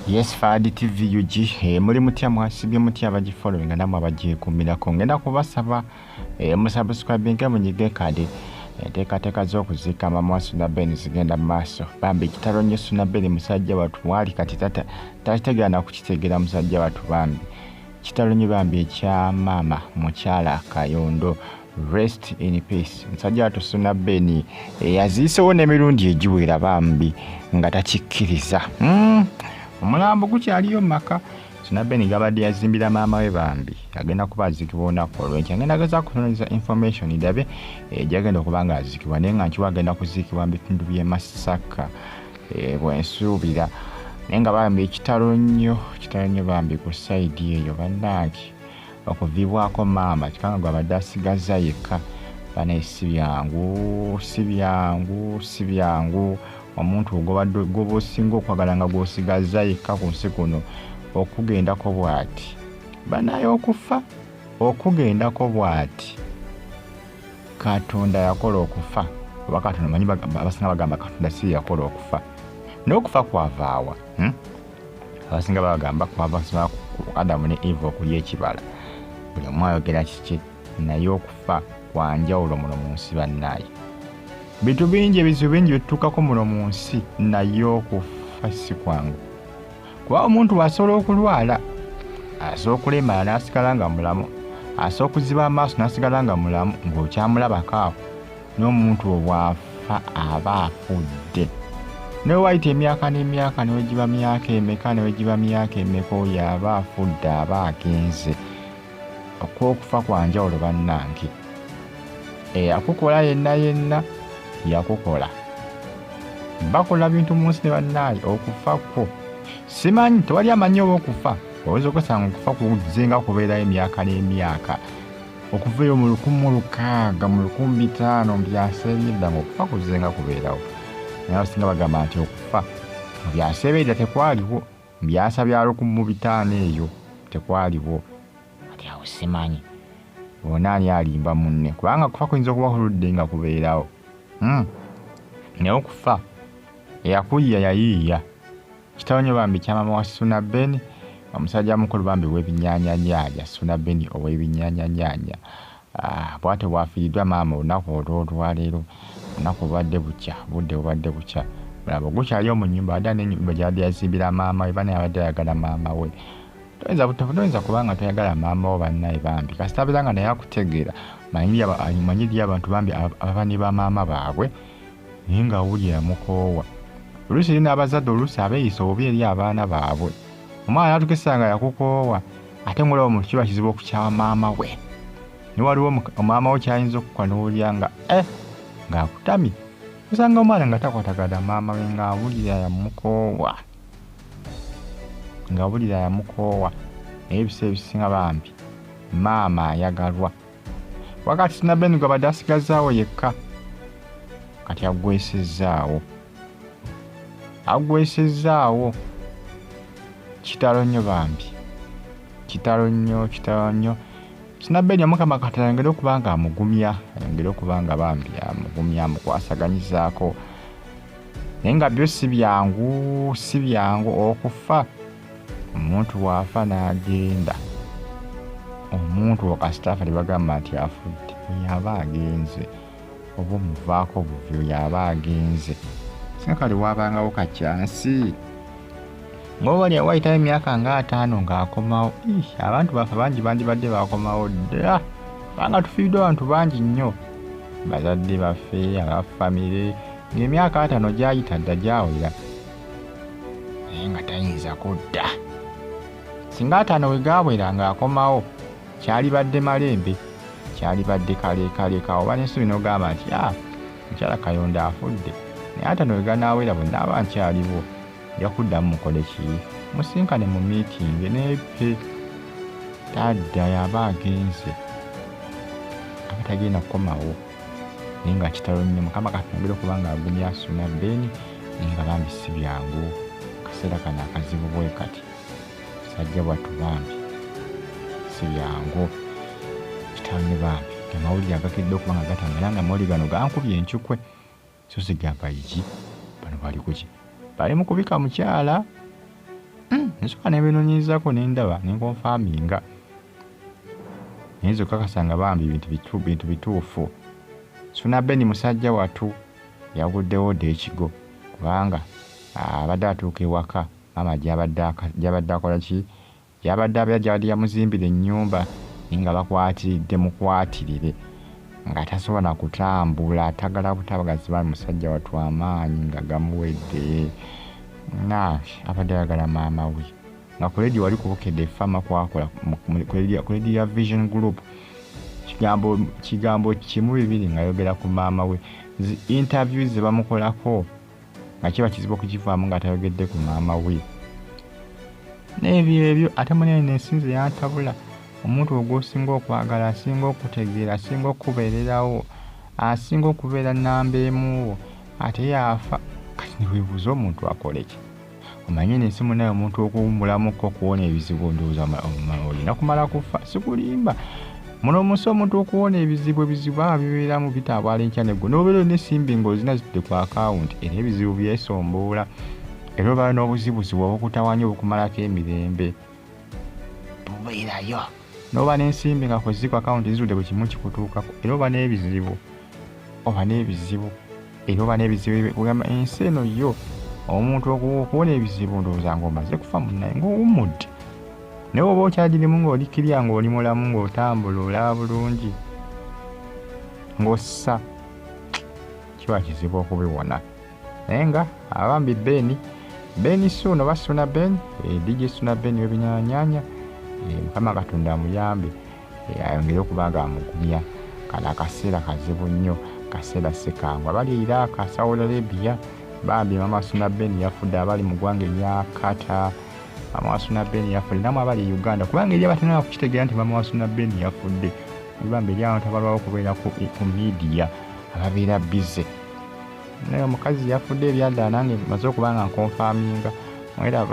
Yes, Fadi TV UG. Muli mutya, mwasibye mutya abagifollowinga namwe abagyekuumirako? Ngenda kubasaba musubscribinge, munyige kadi. Enteekateeka z'okuziika mama wa Suna Ben zigenda mu maaso. Bambi kitalo nnyo, Suna Ben musajja wattu waali kati tategeera na kukitegeera. Musajja wattu bambi kitalo nnyo, bambi ekya maama mukyala Kayondo. Rest in peace, musajja wattu Suna Ben. Yaziisewo n'emirundi egiwera bambi nga takikkiriza. Omulambo gukyaliyo mu maka Suna Ben gabadde yazimbira maama we. Bambi agenda kuba aziikibwa olunaku olwenkya. Agenda gezaako kunoonyeza information ndabe gyagenda okuba nga aziikibwa, naye nga nkiwa agenda kuziikibwa mu bitundu by'e Masaka, bwensuubira. Naye nga bambi ekitalo nnyo, kitalo nnyo bambi ku side eyo. Bannange, okuviibwako maama kikanga gwabadde asigaza yekka, banaye si byangu, si byangu, si byangu. Omuntu gwobadde gwoba osinga okwagala nga gw'osigaza yekka ku nsi kuno okugendako bw'ati, banaye okufa okugendako bw'ati. Katonda yakola okufa oba Katonda manyi abasinga bagamba Katonda si yakola okufa, naye okufa kwavaawa, Abasinga bagamba kwava ku Adamu ne Eva okulya ekibala. Buli omu ayogera kiki, naye okufa kwanjawulo muno mu nsi. Bannaaye, bintu bingi, ebizibu bingi byetutuukako muno mu nsi, naye okufa si kwangu, kuba omuntu bw'asobola okulwala, asobola okulemala n'asigala nga mulamu, asobola okuziba amaaso n'asigala nga mulamu ng'okyamulabako awo. N'omuntu obw'afa aba afudde, naye wayita emyaka n'emyaka, newegiba myaka emeka, newegiba myaka emeka, oyo aba afudde, aba agenze. Okwokufa kwanjawulo bannange. Eyakukola yenna yenna yakukola, bakola bintu mu nsi ne bannaaye. Okufa kwo simanyi, tewali amanyi oba okufa oyinza okwesanga okufa kuzenga kubeerayo emyaka n'emyaka, okuva eyo mu 1600, mu 1500, mu byasa ebyedda, nga okufa kuzenga kubeerawo. Naye abasinga bagamba nti okufa mu byasa ebyedda tekwaliwo, mu byasa bya 1500 eyo tekwaliwo. Kati awo simanyi bona ani alimba munne, kubanga kufa kuyinza okuba kuludde nga kubeerawo. Naye okufa eyakuyiya yayiiya. Kitalo nnyo bambi kya mama wa Suna Ben, omusajja mukulu bambi ow'ebinyaanyanyanya, Suna Ben ow'ebinyaanyanyanya. Bwatyo bwafiiriddwa maama olunaku olwolwaleero. Olunaku bubadde bukya, budde bubadde bukya, mulabo gukyaliyo mu nnyumba adda n'ennyumba gyabadde yazimbira maama we. Bana abadde ayagala maama we. Toyinza kubanga toyagala maama wo, bannaye bambi, kasita abeera nga naye akutegeera. Manyi eri abantu bambi ababa ne bamaama baabwe naye nga awulira mukoowa. Oluusi eri n'abazadde oluusi abeeyisa obubi eri abaana baabwe, omwana n'atukisa nga yakukoowa, ate ng'olaba omuntu kiba kizibu okukyawa maama we. Naye waliwo maama we kyayinza okukola n'owulira nga ng'akutamye. Osanga omwana nga takwatagana maama we, ng'awulira yamukoowa, ng'awulira yamukoowa. Naye ebiseera ebisinga bambi maama ayagalwa. Wakati Suna Ben gwabadde asigazaawo yekka, kati aggwesezzaawo, aggwesezzaawo. Kitalo nnyo bambi, kitalo nnyo, kitalo nnyo. Suna Ben, Omukama Katonda ayongere okuba nga amugumya, ayongere okuba nga bambi amugumya, amukwasaganyizaako. Naye nga byo si byangu, si byangu okufa. Omuntu bw'afa n'agenda, omuntu wakasita afa tebagamba nti afudde, oyo aba agenze, oba omuvaako buvi, oyo aba agenze. Singa kale wabangawo kakyansi ngaoba wayitayo emyaka nga 50 ng'akomawo, abantu baffe bangi bandibadde bakomawo dda, kubanga tufiiriddwa abantu bangi nnyo, bazadde baffe, abafamire, ng'emyaka 50 gyayita dda, gyawera, naye nga tayinza kudda. Singa 50 we gaawera ng'akomawo, kyalibadde malembe, kyalibadde kalekaleka, oba n'essuubi n'ogamba nti a mukyala Kayondo afudde, naye 50 we ganaawera bwe naaba nkyaliwo nja kuddamu mukole ki, musinkane mu miitingi. Naye pe tadda, yaba agenze, aba tagenda kukomawo. Naye nga kitalo nnyo. Mukama Katonda okuba nga agumya Suna Ben. Naye nga bambi si byangu kaseera kano akazibu bwe kati. Sajja bwattu bambi si byangu, kitalo nnyo bambi. Amawulire agakedde okuba nga gatambula, nga amawulire gano gankubye encukwe, so sigamba iki bano bali kuki, bali mu kubika mukyala. Nsooka ne mbinoonyerezaako ne ndaba ne nkonfaaminga. Naye nze okukakasa nga bambi bintu bituufu. Suna Ben musajja wattu yaguddewo dda ekigo kubanga abadde atuuka ewaka maama gy'abadde akola ki? Gy'abadde abeera gy'abadde yamuzimbira ennyumba naye nga bakwatiridde mukwatirire nga tasobola na kutambula atagala butabagazi bambi musajja wattu amaanyi nga gamuwedde. Nange abadde ayagala maama we nga ku leediyo wali ku Bukedde Fama kwakola ku leediyo ya Vision Group kigambo kimu bibiri ng'ayogera ku maama we. Zi interview ze bamukolako nga kiba kizibu okukivaamu nga tayogedde ku maama we. N'ebyo ebyo ate munene ensi nze yantabula. Omuntu gw'osinga okwagala, asinga okutegeera, asinga okukubeererawo, asinga okubeera nnamba emu wo ate yafa. Kati ne weebuuza omuntu akole ki? Omanyi eno ensi munnaye omuntu okuwummulamuko okuwona ebizibu ndowooza olina kumala kufa, sikulimba. Muno mu nsi omuntu okuwona ebizibu ebizibu aba bibeeramu bitaabwala enkya n'eggulo. N'obeera olina ensimbi ng'ozina zitudde ku akawunti era ebizibu byesomboola. Era obeera n'obuzibuzibu obukutawaanya obukumalako emirembe. Bubeerayo. N'oba n'ensimbi nga kweziri ku akawunti zitudde buli kimu kikutuukako era oba n'ebizibu. Oba n'ebizibu. Era oba n'ebizibu kugamba ensi eno yo omuntu okuwona ebizibu ndowooza ng'omaze kufa munnaye ng'owummudde. Naye oba okyagirimu ng'oli kirya ng'oli mulamu ng'otambula olaba bulungi ng'ossa kiba kizibu okubiwona. Naye nga abambi Ben Suna oba Suna Ben, DJ Suna Ben w'ebinyaanyaanya, Mukama Katonda amuyambe ayongere okuba nga amugumya. Kano akaseera kazibu nnyo, kaseera si kangu. Abali e Iraq, Saudi Arabia, bambi Mama Suna Ben yafudde. Abali mu ggwanga erya Qatar, Mama Suna Ben yafudde. Nammwe abali e Uganda, kubanga eri abatanaba kukitegeera nti Mama Suna Ben yafudde. Bambi eri abantu abalwawo okubeera ku media ababeera busy. Naye omukazi yafudde ebyaddala nange maze okuba nga nkonfaaminga. Mweraba.